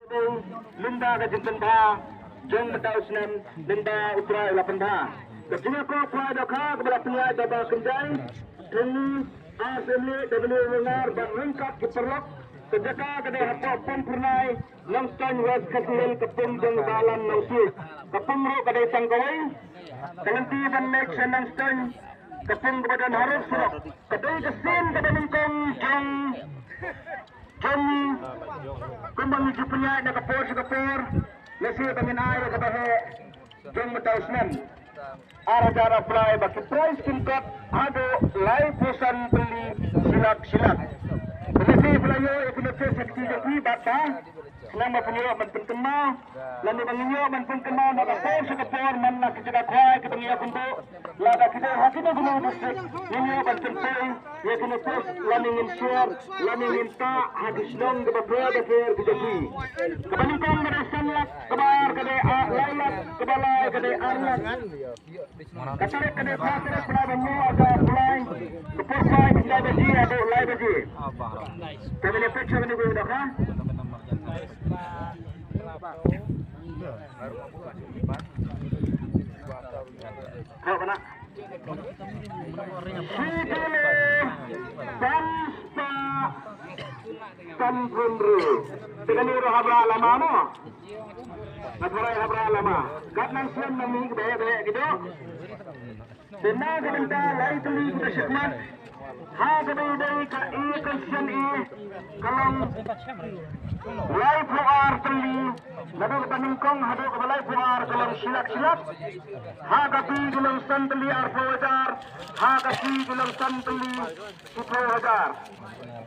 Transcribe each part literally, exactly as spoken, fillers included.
Lynda ka jingpynbha jong mynta u snem, lynda u Trai u la pynbha. Ka jingïakob khwai dohkha kaba la pynïaid da u Bah Kynjai Thongni, ar snem leh da u Bah Ngar, bad ryngkat ki paralok. Ka jaka ka dei hapoh Pongphyrnai, Nongstoiñ, West Khasi Hills, ka pung jong u Bah Lam Nongsiej. Ka pung ruh ka dei tang kawei. Ka lynti ban leit sha Nongstoiñ, ka pung kaba don harud surok. Ka dei ka sien kaba nyngkong jong Jong, kumba ngi ju pynïaid na ka por sha ka por, lehse ba ngin ai ïa kaba heh jong mynta u snem ar hajar arphew lai, ba ki prize kin kot haduh laiphew san tylli shi lak shi lak. Lehse phi la ïoh ïa ki notice ha ki kti jong phi, bad ka shnong ba phin ïoh ban pynkynmaw, lane ba ngin ïoh ban pynkynmaw na ka por sha ka por, man la ki jaka khwai kiba ngi ïakynduh. Lada ki dei ha kino kino district, ngin ïoh ban pynpoi ïa kino post, lane ngin share, lane ngin tah ha ki shnong kiba pher bapher ki jong ki. Kaba nyngkong ka dei san lak, kaba ar ka dei ar, lai lak, kaba lai ka dei ar lak. Ka tarik ka dei phra tarik, phra tarik ban ïoh ar hajar arphew lai. Ka por phai khyndai baje haduh lai baje. Te ngin ïa peit sha kane ka dohkha. Hap na. Shi kilo san spah san phew hynriew. Te kane ruh ha Bah Lama mo. Nga tharai ha Bah Lama. Katno sien na mih ba heh ba heh kito. Te na ka bynta lai tylli kiba shakmat, ha kaba ïadei ka A, ka sien A, ka long laiphew ar tylli, naduh kaba nyngkong haduh kaba laiphew ar ka long shi lak shi lak, ha ka B ka long san tylli arphew hajar, ha ka C ka long san tylli shiphew hajar.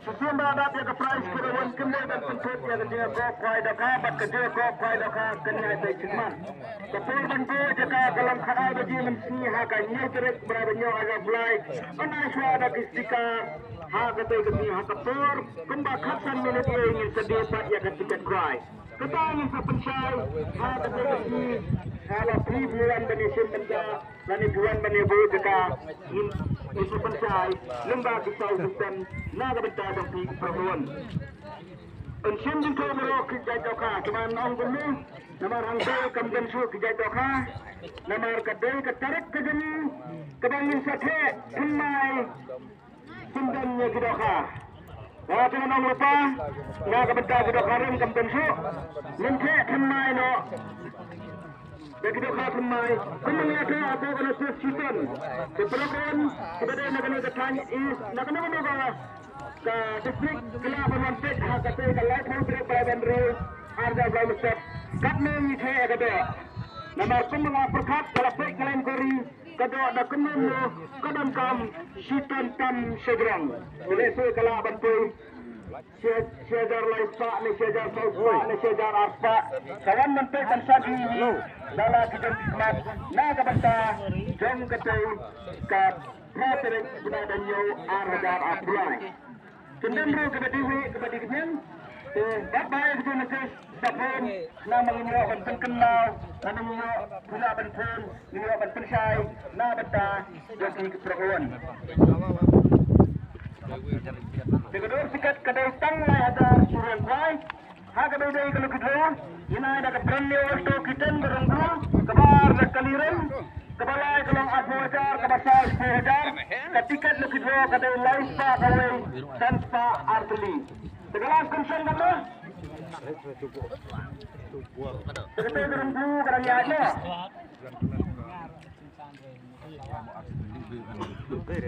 Shisien ba dap ïa ka prize ka dei ban kynmaw ban pyntip ïa ka jingïakob khwai dohkha bad ka jingïakob khwai dohkha kan ïai peit shikmat. Ka por ban buh jaka ka long khatar baje mynsngi ha ka hynñiew tarik bnai ba hynñiew arhajar arphew lai. Yn ai shuwa da ki sticker ha katei ka sngi ha ka por kumba khatsan minit ei ngin sa die pat ïa ka tiket khwai. Kata ngin sa pynshai ha katei ka sngi ha la phi phi wan ban ïashim bynta. Lane phi wan ban ïa buh jaka, ngin, ngin sa pynshai lyngba ki sound system na ka bynta jong phi ki para khun. Yn shim jingthoh baroh ki jait dohkha, kumba nga ong kumne, namar hangtei kam don shuh ki jait dohkha, namar ka dei ka tarik ka jong ngi kaba ngin sa theh thymmai syndon ïa ki dohkha. Nga te ngan ong lypa, na ka bynta ki dohkha rim kam don shuh. Ngin theh thymmai noh da ki dohkha thymmai. Kumba ngi ïathuh hapoh kane ka session, ki para khun kiba dei na kane ka thaiñ East, na kano kano ka district, ki lah ban wan peit ha katei ka laiphew tarik bnai ba hynriew arhajar arphew lai mynstep. Katno ngi theh ïa ka doh. Namar kumba nga pyrkhat, ka la peit ka la inquiry, ka doh da kumno kumno ka donkam shi ton tam shajrong. Lehse ka lah ban poi shi, shi hajar lai spah ne shi hajar saw spah ne shi hajar ar spah. Ka wan ban peit ban shad hi hi da la ki jong ki khmat na ka bynta jong katei ka phra tarik bnai ba hynñiew ar hajar arphew lai. Kyndon ruh kaba dei wei kaba dei kynñiang. Te bad ba ïa ka jong ka sa phone na ma ngin ïoh ban pynkynmaw, na ma ngin ïoh phi lah ban phone, ngin ïoh ban pynshai na bynta jong ki para khun. Te ka dur tiket ka dei tang lai hajar shi ryngkhuai. Ha kaba dei ka lucky draw, ngin ai da ka brand new Alto K ten ka rong blue, kaba ar da ka liren, kaba lai ka long arphew hajar, kaba saw shiphew hajar. Ka tiket lucky draw ka dei lai spah kawei, san spah ar tylli. Te ka last question ka dei? Te ka dei ka rong blue ka dang ïaid noh.